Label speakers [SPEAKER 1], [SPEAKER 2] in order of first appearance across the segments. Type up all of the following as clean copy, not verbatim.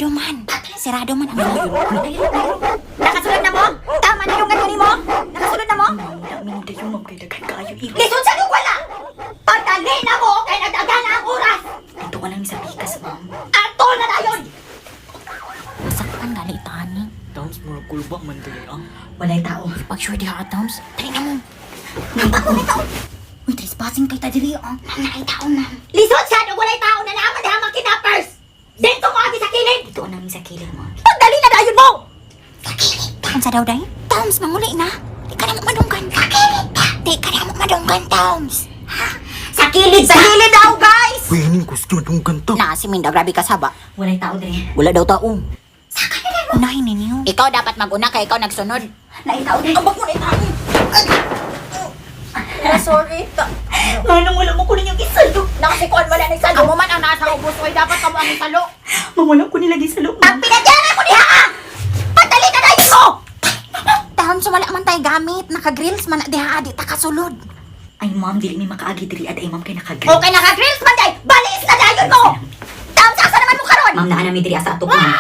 [SPEAKER 1] Sirado man. Sirado man ang
[SPEAKER 2] Nakasulod na mo? Tama na yung ganyan mo? Nakasulod na mo?
[SPEAKER 3] Ma'am, dami ma'am kay daghan kaayo igo.
[SPEAKER 2] Lisod sa wala! Pagdali na mo kay nagdagan na ang oras!
[SPEAKER 3] Dito ka lang sa pikas, ma'am.
[SPEAKER 2] Ato na dayon!
[SPEAKER 1] Masakpan gali tani.
[SPEAKER 4] Tams, murag kulba man dili ah.
[SPEAKER 3] Walay tao.
[SPEAKER 1] Pag sure diha Tams. Dali na mo.
[SPEAKER 2] Ako may tao!
[SPEAKER 1] Uy, trespassing kay ta diri ah. Ma'am, naay tao, ma'am.
[SPEAKER 2] Lisod sa walay tao na naaman diha mga kidnappers! Dito mo agi sa kilid!
[SPEAKER 3] Dito ka namin sa kilid, ma'am.
[SPEAKER 2] Pagdali na dayon mo!
[SPEAKER 1] Unsa daw day? Tams, manguli na. Di ka na mo madunggan. Di ka na mo madunggan, Tams.
[SPEAKER 2] Sa kilid! Sa kilid daw, guys!
[SPEAKER 4] Uy, hining gusto na ganta.
[SPEAKER 1] Na si Minda, grabe ka saba.
[SPEAKER 3] Walay tao dire.
[SPEAKER 4] Wala daw tao.
[SPEAKER 1] Unahin ninyo. Ikaw dapat maguna kay ikaw nagsunod.
[SPEAKER 3] Naay tao dire.
[SPEAKER 1] Ambak mo na tao.
[SPEAKER 2] Sorry.
[SPEAKER 3] Manong wala mo ko ninyong isalo.
[SPEAKER 2] Nakasikuan wala na isalo.
[SPEAKER 1] Amo man ang nasa ubos oy, dapat kamo ang isalo.
[SPEAKER 3] Ma'am, wala ko nilagay sa loob, ma'am.
[SPEAKER 2] Pag pinadyara ko diha ah! Pagdali na dayon mo!
[SPEAKER 1] Tams, wala man tay gamit. Naka-grills man na diha di ta kasulod.
[SPEAKER 3] Ay, ma'am, dili mi makaagi diri at ay ma'am kay nakagrip.
[SPEAKER 2] Okay, naka-grills man day! Balis na dayon mo! Tams, asa naman mo karon?
[SPEAKER 3] Ma'am, naa na mi diri sa ato, ma'am.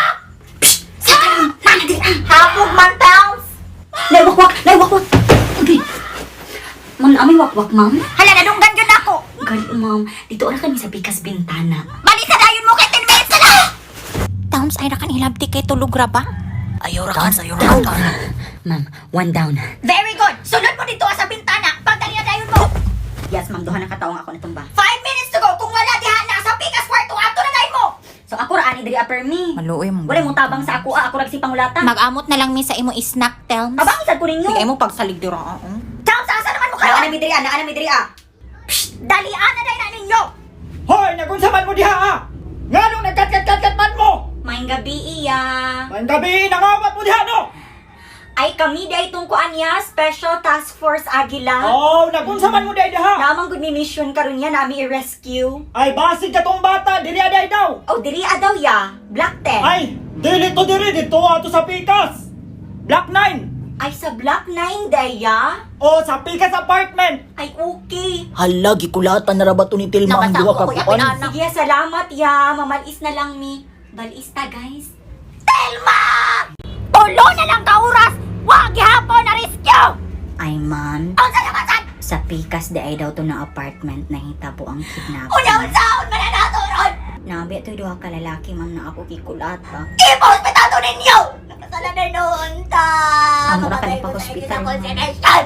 [SPEAKER 2] Sa karon, mana diri ah! Hapog man, Tams!
[SPEAKER 3] Nay wakwak, nay wakwak. Okay. Ma'am, naa may wakwak, ma'am.
[SPEAKER 2] Hala, nadunggan yun ako!
[SPEAKER 3] Gali, ma'am. Dito ora kami sa pikas bintana.
[SPEAKER 2] Balis na dayon mo kay 10 minutes na lang!
[SPEAKER 1] Tams, ay ra kan hilabti kay tulog ra ba?
[SPEAKER 4] Ayaw ra kan, ayaw ra kan.
[SPEAKER 3] Ma'am, one down.
[SPEAKER 2] Very good! Sunod mo dito ah, sa bintana! Pagdali na dayon mo!
[SPEAKER 3] Yes, ma'am, duha na kataong ako natumba.
[SPEAKER 2] 5 minutes to go! Kung wala diha na sa pikas kwarto, ato na dayon mo!
[SPEAKER 3] So ako ra ani diri upper me.
[SPEAKER 1] Maluoy mo.
[SPEAKER 3] Wala mo tabang sa ako, ah. Ako rag si pangulatan.
[SPEAKER 1] Mag-amot na lang mi sa imo snack, Tams.
[SPEAKER 3] Tabang sad ko ninyo.
[SPEAKER 1] Sige mo pagsalig dira. Oo.
[SPEAKER 2] Tams, asa naman mo
[SPEAKER 3] Naa
[SPEAKER 2] karon?
[SPEAKER 3] na mi diri, ah, naa na mi diri ah.
[SPEAKER 2] Dalian na dayon na ninyo!
[SPEAKER 5] Hoy, nagunsa man mo diha ah! Nganong nagkat-kat-kat man mo?
[SPEAKER 3] Maayong gabi iya.
[SPEAKER 5] Ang gabi nangawat mo diha no?
[SPEAKER 3] Ay kami di itong kuan niya, Special Task Force Agila.
[SPEAKER 5] Oh, nagunsa man mo diha diha?
[SPEAKER 3] Namang good mi mission karon niya nami i-rescue.
[SPEAKER 5] Ay basig katong bata diri aday daw.
[SPEAKER 3] Oh, diri daw ya. Black 10.
[SPEAKER 5] Ay, dili to diri dito ato sa Pikas. Black 9.
[SPEAKER 3] Ay sa Black 9 day ya.
[SPEAKER 5] Oh, sa Pikas apartment.
[SPEAKER 3] Ay okay.
[SPEAKER 4] Hala, gikulatan na ra ba to ni Tilma ang
[SPEAKER 1] Nabasa
[SPEAKER 4] duha
[SPEAKER 1] ko,
[SPEAKER 4] ka
[SPEAKER 1] kuya,
[SPEAKER 4] kuan?
[SPEAKER 1] pinana.
[SPEAKER 3] Sige, salamat ya. Mamalis na lang mi. Balis ta guys.
[SPEAKER 2] Telma! Tulo na lang ka oras! Wa gihapon na rescue!
[SPEAKER 3] Ay ma'am,
[SPEAKER 2] Unsa naman sad?
[SPEAKER 3] sa Pikas di ay daw to na apartment nahitabo ang kidnapping.
[SPEAKER 2] Unya unsaon man na nato ron?
[SPEAKER 3] Nabi ito'y duha ka lalaki ma'am na ako gikulata.
[SPEAKER 2] Ipa-hospital to ninyo! Nakasala na noon ta!
[SPEAKER 3] Amo ra ka ni pa-hospital, ma'am.
[SPEAKER 2] Consideration!